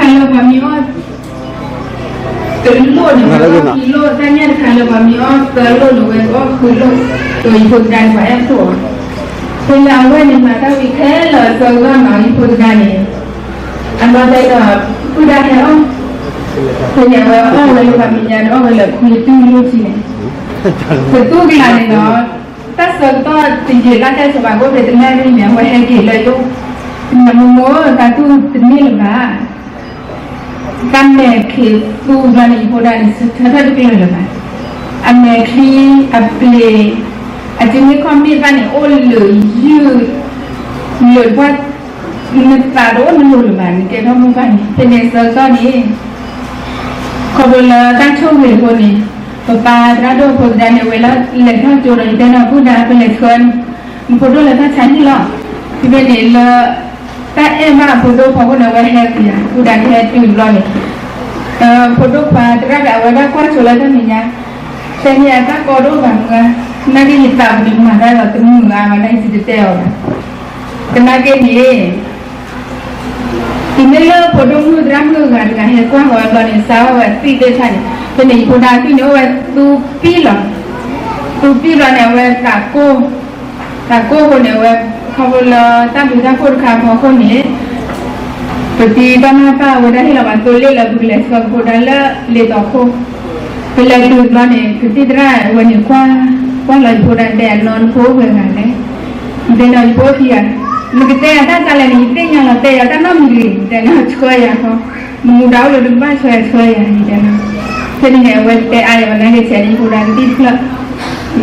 လၢပှၤမ့ၢ်အီၣ် တလိၣ်န့ၣ် ပှၤအီၣ်ခံလိၣ်, တၢ်ညၣ်တခါလၢပှၤမ့ၢ်အီၣ်သၢလိၣ်န့ၣ် ဝဲကအီၣ်ဃုလိၣ်, ဒီးယဖိသဒါန့ၣ် ပှၤအဲၣ်ဖှိၣ်အီၤ, ဖဲလၢအဝဲန့ၣ်မၤတၢ်ဝံၤခဲလၢာ်အဆၢကတီၢ်န့ၣ် ယဖိသဒါန့ၣ် အနီၢ်တဲဒီး ပုၢ်ဒၣ်ဟဲအီၣ်, ဖဲန့ၣ်အဝဲအီၣ်ဝဲလၢပှၤမဲာ်ညါန့ၣ် အီၣ်ဝဲလၢခွံတုၤလိၣ်ဆံန့ၣ်, တတူၢ်ကလာ်န့ၣ်ဒီး တၢ်ဆၢကတီၢ်တယံာ်လၢ်တၢ်ဆိးဘၣ်ကိၣ်ဖဲတနၣ်ရံၣ်န့ၣ် အဝဲဟဲက့ၤလၢယအိၣ်, မိၢ်မိၢ် တၢ်တူၢ်တန့ၢ်လၢၤဘၣ်, တၢ်မဲာ်ချံသူဘျီန့ၣ် ယဖိဒၣ်န့ၣ် ဆၢထၢၣ်တကျၢၤလၢၤဘၣ်, အမဲာ်ချံ အပျ့ၤ အစုမ့ၢ်ခီၣ်မ့ၢ်ဘၣ်န့ၣ် အိၣ်လၢယုၢ် လၢပှၢ် နသးတအိၣ်နလိၤလၢၤဘၣ် နကဲထီၣ်မိၢ်ပၢ်န့ၣ် ဖဲန့ၣ်ဆၢကတီၢ်န့ၣ် ခီဖျိလၢတၢ်ဆိၣ်ဂ့ၤအဃိန့ၣ် ပပၢ်သရၣ်ဒိၣ်ဖိသဒါန့ၣ် ဝဲလၢလဲၤထီၣ်ကၠိဒီး ယတဲန့ၣ် ပုၢ်ဒၣ် ပလဲၤဆှၢ နဖိဒိၣ်လၢတၢ်ဆါဟံၣ်လီၤ, ဖဲဖဲန့ၣ်လၢ တၢ်အဲၣ်ဘၣ်အဖိဒိၣ်ဖီခိၣ်န့ၣ် အဝဲဟဲက့ၤယၤ ပုၢ်ဒၣ်ကဟဲတုၤဘျီန့ၣ် ဖိဒိၣ်ခွါသရၣ်ဒီး အဝဲဒၣ်ကွၢ်ဆိလၢတၢ်မဲာ်ညါ တဲန့ၣ် အတၢ်ကီဒိၣ်ဘၣ်မုၢ်ဧါ, နာ်က့ယသးပူၤန့ၣ်မၤတၢ်ဒီးတမုာ်ဧါ မၤတၢ်ယစံၣ်တဲတဲအီၤဘၣ်, သနာ်က့န့ၣ် တုၤမ့ၢ်လၢဖိဒိၣ်မုၣ်သရၣ်မုၣ်အဂၤတဂၤဟဲကွၢ်ဃီၤဝဲဘျီန့ၣ် စးထီၣ်ဝဲအသွံၣ်သ့ၣ်တဖၣ်န့ၣ် ဖဲန့ၣ် ယဖိဒါအသွံၣ်န့ၣ် အိၣ်ဝဲသူပံၣ်လီၤ, သူပံၣ်ဘျီန့ၣ် အဝဲသးကိၢ်, သးကိၢ်အဃိန့ၣ် အဝဲ ခီဖျိလၢတၢ်ဘျုးတၢ်ဖှိၣ်တခါအဖီခိၣ်န့ၣ် ပတံၤတၢ်မၤပၢ်အဝဲဒၣ်ဟ့ၣ်လီၤပှၤသိလ့ၣ်လၢပကလဲၤဆှၢဖိဒါလၢလ့ၤတီၤခိၣ်, ပလဲၤတုၤဘျီန့ၣ် ကသံၣ်သရၣ်အဝဲန့ၣ်ကွၢ်, ကွၢ်လီၤယဖိဒါတဲအနီၢ်နဖိအိၣ်ပှဲၤဂၤလဲၣ်, ယတဲန့ၣ် ယဖိအိၣ်ခံဂၤ, နကတဲယၤတၢ်ကလဲၣ်န့ၣ် ယသ့ၣ်ညါလီၤ တဲယၤတၢ်နီတမံၤတဂ့ၤ ယတဲန့ၣ် ဆှၢယၤဃီ, နမူဒါအိၣ်လၢတကဘၣ်ဆှၢယၤဆှၢယၤ ယတဲန့ၣ်, ဖဲန့ၣ်န့ၣ် အဝဲတဲအါယၤဝဲနာ်က့ဆဲးန့ၣ် ယဖိဒါကသံၣ်တဖျၢၣ်,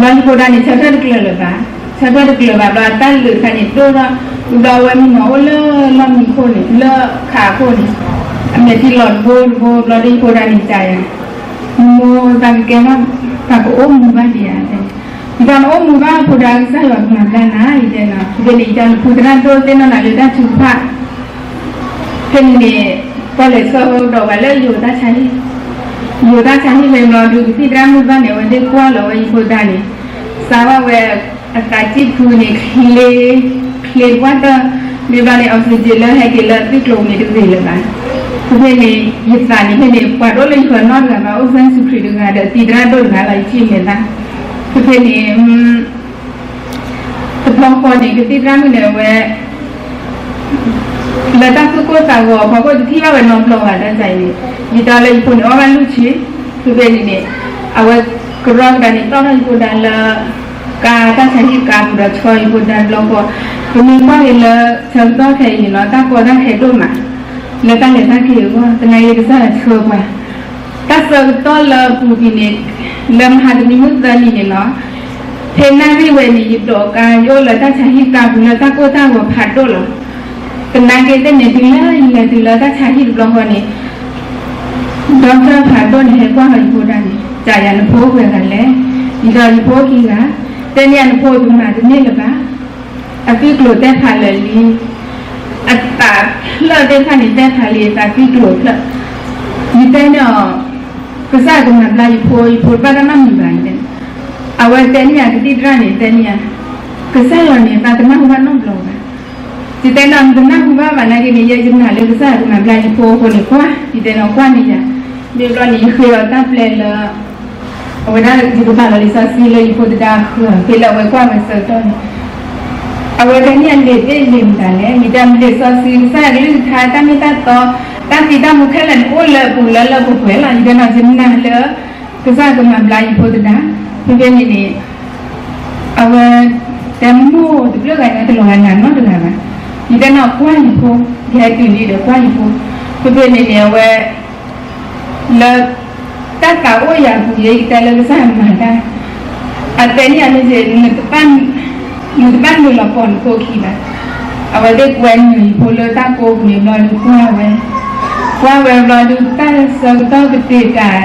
ဘျီယဖိဒါန့ၣ် ဆၢထၢၣ်တကျၢၤလၢၤဘၣ်, ဆၢထၢၣ်တကျၢၤဘၣ်ဘျီ တၢ်လုာ်ခါန့ၣ်ဒိၣ်ထီၣ်, ဘျီအဝဲမံနီၤအိၣ်လၢလီၢ်မံခိၣ်န့ၣ် လၢခးခိၣ်န့ၣ်, အမဲာ်ထံလီၤတဘိတဘိဘျီဒီး ယဖိဒါန့ၣ်ကးယၤ, မိၢ်မိၢ် သးကကဲထီၣ်, သးကအိၣ်မူဘၣ်ဒံးဧါ, ယသးနအိၣ်မူဘၣ်ဖိဒါ ကစၢ်ယွၤကမၤဘျါနၤ ယတဲန့ၣ်, ဖဲန့ၣ် ယတဲနဖုသရၣ်ဒိၣ်သ့ၣ်နီၣ်နၤလၢတၢ်ထုကဖၣ် ဖဲန့ၣ်န့ၣ် ပှၤလဲၤဆှၢဝဲဒီးဝဲလၢယိၤတၢ်ဆါဟံၣ်, ယိၤတၢ်ဆါဟံၣ်ဖဲဘျီဒုး ကသံၣ်သရၣ်မုၣ်ဘၣ်န့ၣ် အဝဲသ့ၣ်ကွၢ်လီၤဝဲယဖိဒါန့ၣ်, စးဘၣ်ဝဲ အသးကံၢ်ဖုန့ၣ် ချ့, ချ့ပှၢ်တၢၢ်, မ့ၢ်ဘျီန့ၣ် oxygen လၢဟဲက့ၤလၢအသွံၣ်ကျိၤန့ၣ်တဂ့ၤလၢၤဘၣ်, ဖဲဖဲန့ၣ် ယသးန့ၣ်ဖဲန့ၣ် ပှၤတအိၣ်လၢယဃၢၤနီတဂၤဘၣ် အိၣ်ကစၢ်ယ့ၣ်ၡူးခရံာ်တဂၤဒီးသံၣ်သရၣ်ဒိၣ်တဂၤလီၤ ယထံၣ်မဲာ်သၣ်, ဖဲဖဲန့ၣ် တဘျီဃီန့ၣ် ကသံၣ်သရၣ်မုၣ်န့ၣ် အဝဲ လၢတၢ်သူၣ်ကိၢ်သးဂီၤအဖီခိၣ် တထံၣ်ဘၣ်ဝဲနီတဘျီဘၣ်တၢ်န့ၣ်, ယတဲလၢယဖိန့ၣ် အီၣ်ဘၣ်လွံၢ်ဆံ, ဖဲဖဲန့ၣ်န့ၣ် အဝဲကရီကဒါန့ၣ် တီၣ်ထီၣ်ယဖိဒါလၢ ကါတၢ်ဆါဟံၣ်ကါပူၤဒီးဆီယဖိဒါတဘျီဃီ, ပမ့ၢ်ကွၢ်က့ၤလၢဆၢကတီၢ်ခဲအံၤန့ၣ်လီၤ တၢ်ကီတၢ်ခဲဒိၣ်မး လၢတၢ်လဲၤတၢ်က့ၤအဂီၢ် သနာ်က့ကစၢ်ယွၤဆှၢပှၤ တၢ်ဆၢကတီၢ်လၢပူၤကွံာ်န့ၣ် လၢမဟါတနံၤမုၢ်သၢနံၤန့ၣ်လီၤ. ဖဲနၣ်ရံၣ်ဝဲန့ၣ် ယဒိးကါ ယအိၣ်လၢတၢ်ဆါဟံၣ်ကါပူၤလၢတၢ်ကိၢ်တၢ်ဂီၤဖးဒိၣ်လီၤ. သနာ်က့သ့ၣ်န့ၣ် တုၤလၢယလဲၤတုၤလၢတၢ်ဆါဟံၣ်တဘျီဃီန့ၣ် ဒီကထၢၣ်ဖးဒိၣ်န့ၣ် ဟဲကွၢ်ဃီၤယဖိဒါန့ၣ် ကးယၤနဖိအိၣ်ပှဲၤဂၤလဲၣ်. ယဒီးယဖိခံဂၤ တဲန့ၢ်ယၤနဖိတမၤတန့ၢ်လၢၤဘၣ် အသွံၣ်ကျိၤတဲဖးလၢာ်လံ. အသးဖျၢၣ်သ့ၣ်တဖၣ်န့ၣ် တဲဖးလံ အသးသွံၣ်ကျိၤဖျၢၣ်. ယတဲန့ၢ်အီၤ ကစၢ်ယွၤကမၤဘျါယဖိ, ယဖိတဘၣ်တၢ်နီတမံၤဘၣ် ယတဲ. အဝဲတဲန့ၢ်ယၤ ကသံၣ်သရၣ်န့ၣ် တဲန့ၢ်ယၤ ကစၢ်ယွၤန့ၣ် သးတနၢ်ဟူဘၣ်နီတဘျီဘၣ်. ယတဲန့ၢ် နတနၢ်ဟူဘၣ်ဘၣ်နာ်က့န့ၣ် ယဲယနာ်လၢကစၢ်ယွၤကမၤဘျါယဖိအဃိန့ၣ် ကွၢ် ယတဲန့ၢ်ကွၢ်န့ၢ်ယၤ. မ့ၢ်ဘျီန့ၣ် ယဃ့အီၤတၢ်ပျဲလၢ အဝဲဒၣ်ယကပာ်လီၤလံာ်စီဆှံလၢယဖိသဒါအဃၢၤ ဖဲလၢအဝဲကွၢ်ဝဲဆၢကတီၢ်န့ၣ် အဝဲတဲန့ၢ်ယၤလံာ်သ့ၣ်လံာ်မတၤလဲၣ် မ့ၢ်တၢ်လံာ်စီဆှံ ကစၢ်ယွၤကလုၢ်ကထါ တၢ်မ့ၢ်တၢ်တီ တၢ်သံတၢ်မူခဲလၢာ်န့ၣ် အိၣ်လၢအပူၤလၢလၢပှဲၤပှဲၤလီၤ. ယတဲန့ၢ်ယနာ်လၢ ကစၢ်ယွၤကမၤဘျါယဖိသဒါ ဖဲဖဲန့ၣ်န့ၣ် အဝဲ တဲမိၢ်တဘျုးဂၤညါတလီၤဂာ်နၤနီတဂၤဘၣ်. ယတဲန့ၢ်ကွၢ်ယဖိ ယဟဲတုၤလံဒီးကွၢ်ယဖိ ဖဲဖဲန့ၣ်န့ၣ် အဝဲ လၢ တၢ်သးအိၣ်ယၤအပူၤ ယဲယကတဲလၢကစၢ်ယွၤမၤတၢ် အတဲန့ၢ်ယၤမ့ၢ်စ့ၢ် နတဘၣ်နုာ်လီၤပိာ်နဖိခံဘၣ်. အဝဲသ့ၣ်ကွဲနုာ်ယဖိလၢတၢ်ကိးပူၤန့ၣ်ဘျီဒုးကွၢ်ဝဲ ကွၢ်ဝဲဘျီဒုး တၢ်ဆၢကတီၢ်ကတ့ၢ်တၢ်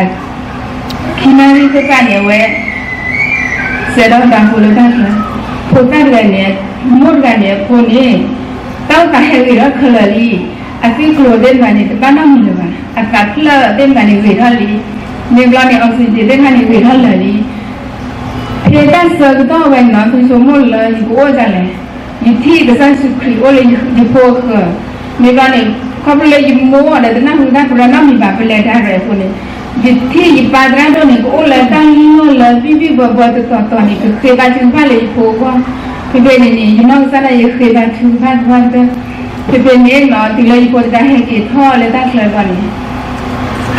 ခံနၣ်ရံၣ်သ့ၣ်တဖၣ်န့ၣ် အဝဲ စဲးထီၣ်သးဖိလၢတၢ်ချၢ ဖိသၣ်တဂၤန့ၣ် မိၢ်တဂၤန့ၣ် အဖိန့ၣ် တၢ်အိၣ်သးဟဲဂ့ၤထီၣ်ခဲလၢာ်လံ. အသွံၣ်ကျိၤသ့ၣ်တဖၣ်န့ၣ် တဘၣ်နီတမံၤလၢၤဘၣ်. အသးဖျၢၣ်သ့ၣ်တဖၣ်န့ၣ် ဂ့ၤထီၣ်လံ. မ့ၢ်ဘျီန့ၣ် oxygen သ့ၣ်တဖၣ်န့ၣ်ဂ့ၤထီၣ်လၢာ်လံ. ဖဲတၢ်ဆၢကတီၢ်ဝဲန့ၣ်လီၤ သုဆိကမိၣ်လၢယကအိၣ်ဒ်လဲၣ်. ယထံၣ်ကစၢ်ယ့ၣ်ၡူးခရံာ်အိၣ်လၢယဖိအဃၢၤ မ့ၢ်ဘျီန့ၣ် ခီဖျိလၢယမိၢ်ဒီးတနၢ်ဟူတၢ်ကရၢနီတမံၤဘၣ် ပလဲၤတၢ်ရဲၣ်အဃိန့ၣ်, ယထံၣ်ယပၢ်သရၣ်ဒိၣ်န့ၣ် ကအိၣ်လၢတၢ်လီၢ်လၢဘံၣ်ဘံၣ်ဘီဘီတတီၤတီၤန့ၣ် ကဃ့ဘါထုကဖၣ်လၢယဖိအဂီၢ်. ဖဲဖဲန့ၣ်န့ၣ် ယနီၢ်ကစၢ်ဒၣ်ယဃ့ဘါထုကဖၣ်သပှၢ်တၢၢ်, ဖဲဖဲန့ၣ်နီၤ တုၤလၢယဖိတဒါဟဲက့ၤထီၣ်လၢတၢ်ချၢအဂီၢ်န့ၣ်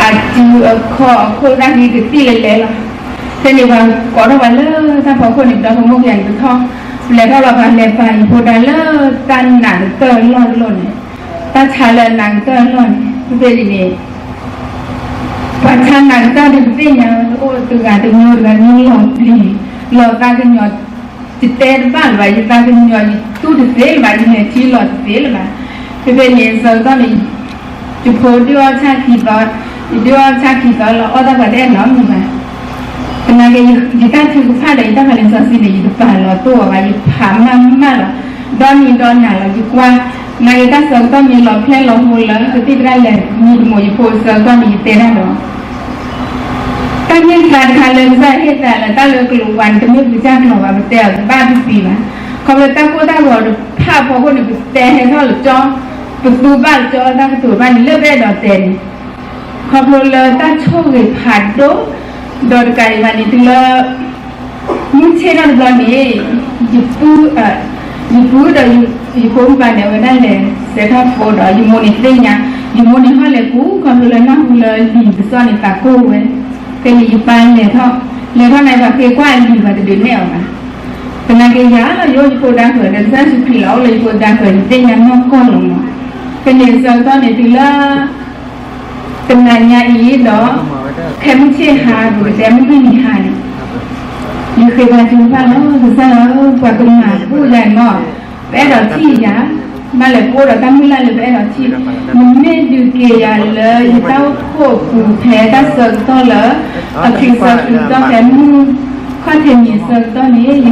အစုအခီၣ်အခိၣ်တၢ်ဂ့ၤကသံၣ်လဲၤလဲၤလီၤ. ဖဲန့ၣ်ပှၤကိးထီၣ်ပှၤလၢတၢ်ဖီခိၣ်န့ၣ် ပဒီဖိမိၢ်ကယၤန့ၣ်ပထီၣ်, ပလဲၤထီၣ်လီၤ ပှၤလဲၤပာ်ယဖိဒါလၢတၢ်နးကတၢၢ်အလီၢ်တလီၢ်န့ၣ်, တၢ်ဆါလၢအနးကတၢၢ်အလီၢ်န့ၣ် ဖဲဖဲန့ၣ်န့ၣ် ပှၤဆါနးကတၢၢ်န့ၣ် ပသ့ၣ်ညါလၢအိၣ်တဂၤတမံၤတဂၤမံၤလီၤပျံၤ, လီၤသးကညီၤ ယတဲတဘၣ်လၢၤဘၣ်, ယသးကညီၤယတူၢ်တသ့လၢၤဘၣ်, ယလဲၤထံလီၤတသ့လၢၤဘၣ်. ဖဲဖဲန့ၣ် ဆၢကတီၢ်န့ၣ် ယဖိဒုးအီၣ်ဆၣ်ခံသီ, ယဒုးအီၣ်ဆၣ်ခံသီလီၤ အီၣ်တၢ်ပှၤတအဲၣ်နီတမံၤဘၣ်. သနာ်က့ ယတၢ်ထုကဖၣ်ဒီးယတၢ်မၤလၢာ်စီဆှံန့ၣ် ယတပာ်လီၤတိၢ်အီၤဘၣ်, ယဖးမၢ်မၢ်လီၤ, ဒီနံၤဒီနၤလီၤ ယကွၢ်, သနာ်က့တၢ်ဆၢကတီၢ်မ့ၢ်လီၤဖျဲၣ်လီၤဟိလၢ ကသံၣ်သရၣ်လဲၤမံၤတမိးယဖိဆၢကတီၢ်န့ၣ် ယတဲတၢ်ဒီး တၢ်မ့ၢ်သးတခါလၢကစၢ်ယွၤဟ့ၣ်သးလၢတၢ်လၢကလူးပှၤန့ၣ် တမ့ၢ်ပကစၢ်ကျိာ်ဘၣ်, ပတဲအီၤတဘၣ်ဖံဖံဘၣ်. ခီဖျိတၢ်ကိၢ်တၢ်ဂီၤတဖၣ်အဖီခိၣ်န့ၣ် ပတဲဟဲထီၣ်လၢကၠီ, ပသူဘၣ်ကၠီတၢ်ကတိၤတဖၣ်န့ၣ် လၢပအဲၣ်ဒိးတဲန့ၣ် ခီဖျိလၢတၢ်ဆိၣ်ဂ့ၤဖးဒိၣ်, ဒီးတကးဒံးဘၣ်န့ၣ် တုၤလၢ မုၢ်ဆ့ၣ်ထီၣ်တဘျီန့ၣ် ယပုၢ်, ယပုၢ်ဒီးယဖိမုၣ်ပၢ်န့ၣ် အဝဲဒၣ်လဲၤစဲးထီၣ်ဖိဒီး ယမိၢ်န့ၣ်သ့ၣ်ညါ, ယမိၢ်န့ၣ်ဟီၣ်လဲၤပူၤ ခီဖျိလၢနၢ်ဟူလၢလံာ်ကစီၣ်န့ၣ် သးကိၢ်ဝဲ, ဖဲန့ၣ်ယပၢ်လဲၤထီၣ်, လဲၤထီၣ်န့ၣ် ပှၤဃ့ကွၢ်အလံာ်ပှၤတဒုးနဲၣ်အီၤဘၣ်. သနာ်က့ယၤလီၤ ယအိၣ်ယဖိဒါဃၢၤဒီး ကစၢ်ယ့ၣ်ၡူးခရံာ်လီၤ အိၣ်လၢယဖိဒါဃၢၤ ယသ့ၣ်ညါနီၢ်ကီၢ်လီၤမး. ဖဲန့ၣ်ဆၢကတီၢ်န့ၣ် တုၤလၢ တနၤညါအံၤဒီး ခဲမုၢ်ဆ့ၣ်ဟါ ပကတဲမုၢ်နံၤဟါန့ၣ် ယဃ့ဘါထုကဖၣ်လီၤ ကစၢ်ဧၢ, ပှၤကမၤဘူၣ်ယၤန့ၣ်မး, ပအဲၣ်ဒိးထံၣ်ယၤ, ဘၣ်လဲၤကိးဒီးတၢ်မုၢ်လၢ်လၢပအဲၣ်ဒိးထံၣ်, နမ့ၢ်ဒုးက့ၤယၤလၢယတၢ်အိၣ်ဖှိၣ်အပူၤဖဲတၢ်ဆၢကတီၢ်လၢ အခံဆၢကတီၢ်ဖဲမုၢ်ခီၣ်ထံးနံၤဆၢကတီၢ်န့ၣ် ယက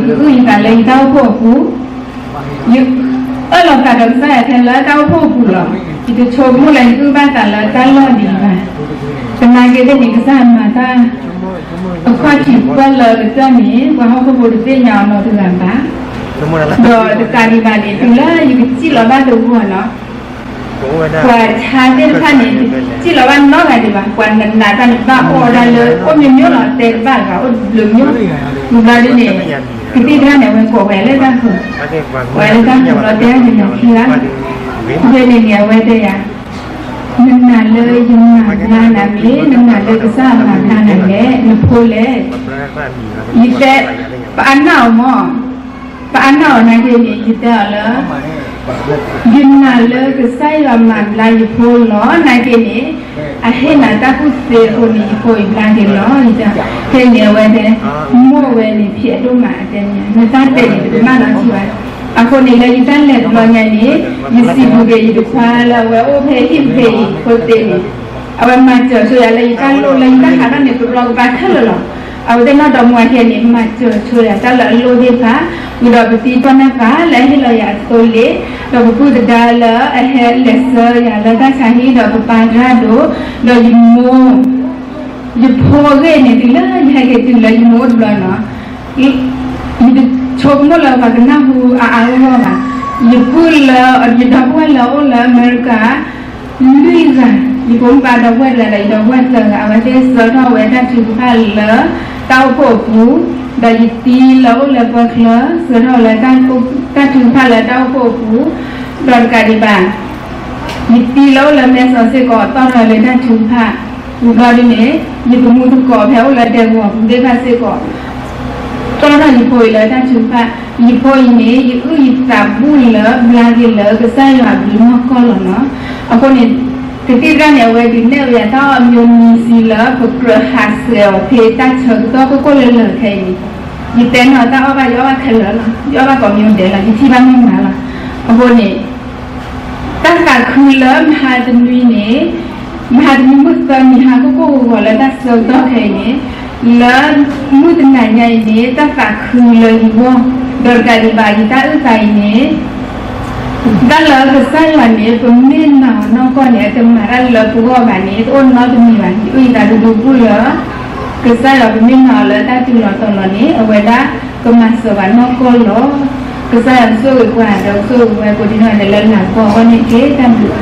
အုၣ်ယသးလၢယတၢ်အိၣ်ဖှိၣ်အပူၤ ယအၢၣ်လီၤသးဒီးကစၢ်ယွၤထဲလၢတၢ်အိၣ်ဖှိၣ်အပူၤလီၤ. ယတဆိကမိၣ်လၢယအုၣ်ဘၣ်သးလၢတၢ်လီၢ်ဒံးဘၣ်. သနာ်က့သ့ၣ်န့ၣ် ကစၢ်မၤတၢ်အခီၣ်ထံးပၢၢ်လၢကတၢၢ်န့ၣ် ပှၤဟီၣ်ခိၣ်ဖိတသ့ၣ်ညါအီၤနီတဂၤဘၣ်. ဒီးတကးဒံးဘၣ်န့ၣ် တုၤလၢယကစံၣ်လီၤဘၣ်တဂီၢ်နီၤ ပှၤဆါသ့ၣ်တဖၣ်န့ၣ် စံၣ်လီၤဘၣ်နီတဂၤဒံးဘၣ်, ပှၤနးနးတၢ်န့ၣ် ဘၣ်အီၣ်ဝဲဒၣ်လၢ အိၣ်မ့ၢ်မ့ၢ်လီၤ တဲတဘၣ်ဂၤ အိၣ်ဘျုးမ့ၢ်, ဘျီဒ်န့ၣ် ကသံၣ်တဖၣ်န့ၣ် အဝဲကိးဝဲလၢတၢ်ဃၢၤ, ဝဲလၢတၢ်ဃၢၤဘျီတဲတၢ်န့ၣ်ခံဂၤ, ဖဲန့ၣ်န့ၣ် အဝဲတဲယၤ နနာ်လၢယမၤဘျါနၤမ့ၢ် နနာ်လၢကစၢ်မၤဘျါနၤလဲၣ် နဖိလဲၣ်, ယတဲ ပအါနၢ်အီၤမး ပအါနၢ်အီၤနာ်က့န့ၣ် ယတဲအီၤလၢ ယနာ်လၢကစၢ်ယွၤမၤဘျါယဖိလီၤ နာ်က့န့ၣ် အဟ့ၣ်နၤတၢ်ကူၣ်သ့အဃိန့ၣ် ယဖိအံၤဘျါက့ၤလီၤ ယတဲ, ဖဲန့ၣ်အဝဲတဲ မိၢ်ဝဲန့ၣ် ဖံးအဒိၣ်မး အတဲန့ၣ် နတၢ်တဲန့ၣ် တကမၣ်နီတဘၣ်, အဃိန့ၣ် လၢယတၢ်လဲၤတဘျီညါန့ၣ် ယစံးဘျုးက့ၤယတခွါလၢအဝဲအိၣ်ဖဲဟံၣ်ဖဲအံၤ အဃိသ့န့ၣ် အဝဲမၤစၢၤဆိယၤလၢယတၢ်လိၣ်လၢယတၢ်ဟးထီၣ်န့ၣ် ကဘျီကဘၣ်ခဲလၢာ်လီၤ. အဝဲသ့ၣ်နီၢ်ဒီမါဝၤခဲန့ၣ် မၤစၢၤဆိယၤတၢ်လၢအလိၣ်သ့ၣ်တဖၣ်, ဝံၤဒီးပသံကွၢ်နၢ်ပၢၢ်လၢအဟ့ၣ်လီၤယၤအသိလ့ၣ်, ဒီးပပုၢ်သဒါလၢအဟဲလဲၤဆှၢယၤလၢတၢ်ဆါဟံၣ်ဒီးပပၢ်သရၣ်ဒိၣ်, ဒီးယမိၢ် ယဖိအဂ့ၢ်န့ၣ် တုၤလၢယဟဲက့ၤတုၤလၢယမိၢ်အိၣ်တဘျီနီၤ ယဆိကမိၣ်လၢပှၤကနၢ်ဟူအါအါဂီၢ်ဂီၢ်ဘၣ်. ယပုၢ်လၢ ယဒီပုၢ်ဝဲၢ်လၢအအိၣ်လၢအမဲရကၤ လွံၢ်ဂၤ, ယဖိမုၣ်ပၢ်ဒီပုၢ်ဝဲၢ်တဂၤဒီး ယဒီပုၢ်ဝဲၢ်သၢဂၤ, အဝဲသ့ၣ်ဆှၢထီၣ်ဝဲတၢ်ထုကဖၣ်လၢတၢ်အိၣ်ဖှိၣ်အပူၤ, ဒီးယတံၤလၢအိၣ်လၢပှၢ်ချၢ ဆှၢထီၣ်ဝဲလၢတၢ်ထုကဖၣ်လၢတၢ်အိၣ်ဖှိၣ်အပူၤ, ဒီးတကးဒံးဘၣ် ယတံၤလၢအိၣ်လၢမဲဆီးစ့ၢ်ကီး တီၢ်ထီၣ်လၢတၢ်ထုကဖၣ်, ဝံၤဘျီဒ်န့ၣ် ယသမူသကိးဖဲအိၣ်လၢဒဲကဝီၤပူၤသ့ၣ်တဖၣ်စ့ၢ်ကီး တီၢ်ထီၣ်ယဖိအံၤလၢတၢ်ထုကဖၣ်, ယဖိအံၤန့ၣ် ယအုၣ်ယသးဘူၣ်လၢဘျါက့ၤလၢကစၢ်ယွၤအဘျုးနီၢ်ကီၢ်လီၤနီၤ. အဃိန့ၣ် ကသံၣ်တဖၣ်န့ၣ် အဝဲဒုးနဲၣ်ဝဲယၤတၢ်အီၣ်အမျိုးနည်းစံလၢပကြၢးဟးဆှဲးအီၤဖဲတၢ်ဆၢကတီၢ်ကိၢ်ကိၢ်လၢလၢာ်ခဲအံၤန့ၣ်, ယတဲနီၤတၢ်အီၣ်ဘၣ် ယအီၣ်ဘၣ်ခဲလၢာ်လီၤ, ယအီၣ်ဘၣ်ကိးမံၤဒဲးလီၤ, ယထံၣ်ဘၣ်မ့ၢ်မၤလီၤ. အဃိန့ၣ် တၢ်သးခုလၢမဟါတနွံန့ၣ်, မဟါတနွံမုၢ်သၢနံၤဟါကိၢ်ကိၢ်ဂီၤဂီၤလၢတၢ်ဆၢကတီၢ်ခဲအံၤန့ၣ်, လၢမုၢ်တနၤညါအံၤန့ၣ် တၢ်သးခုလၢယဂီၢ်, ဒီးတကးဒံးဘၣ် ယတၢ်အုၣ်သးအံၤန့ၣ် တၢ်လၢကစၢ်ယွၤန့ၣ် ပမ့ၢ်နာ်အီၤနီၢ်ကီၢ်န့ၣ် အတမၤတၢ်လၢပဂီၢ်ဘၣ်န့ၣ် တအိၣ်နီတမံၤဘၣ်. ယအုၣ်ယသးဒူဒူဘူၣ်လၢ ကစၢ်ယွၤ ပမ့ၢ်နာ်အီၤလၢတၢ်တုၤလီၤတီၤလီၤန့ၣ် အဝဲဒၣ်ကမၤစၢၤဘၣ်နီၢ်ကီၢ်လီၤ. ကစၢ်ယွၤကဆိၣ်ဂ့ၤပှၤ ဒီးကဆိၣ်ဂ့ၤဝဲကိးဒံနီၢ်ဂၤဒဲးလၢလၤကပီၤအဂီၢ်န့ၣ်တက့ၢ်. တၢ်ဘျုး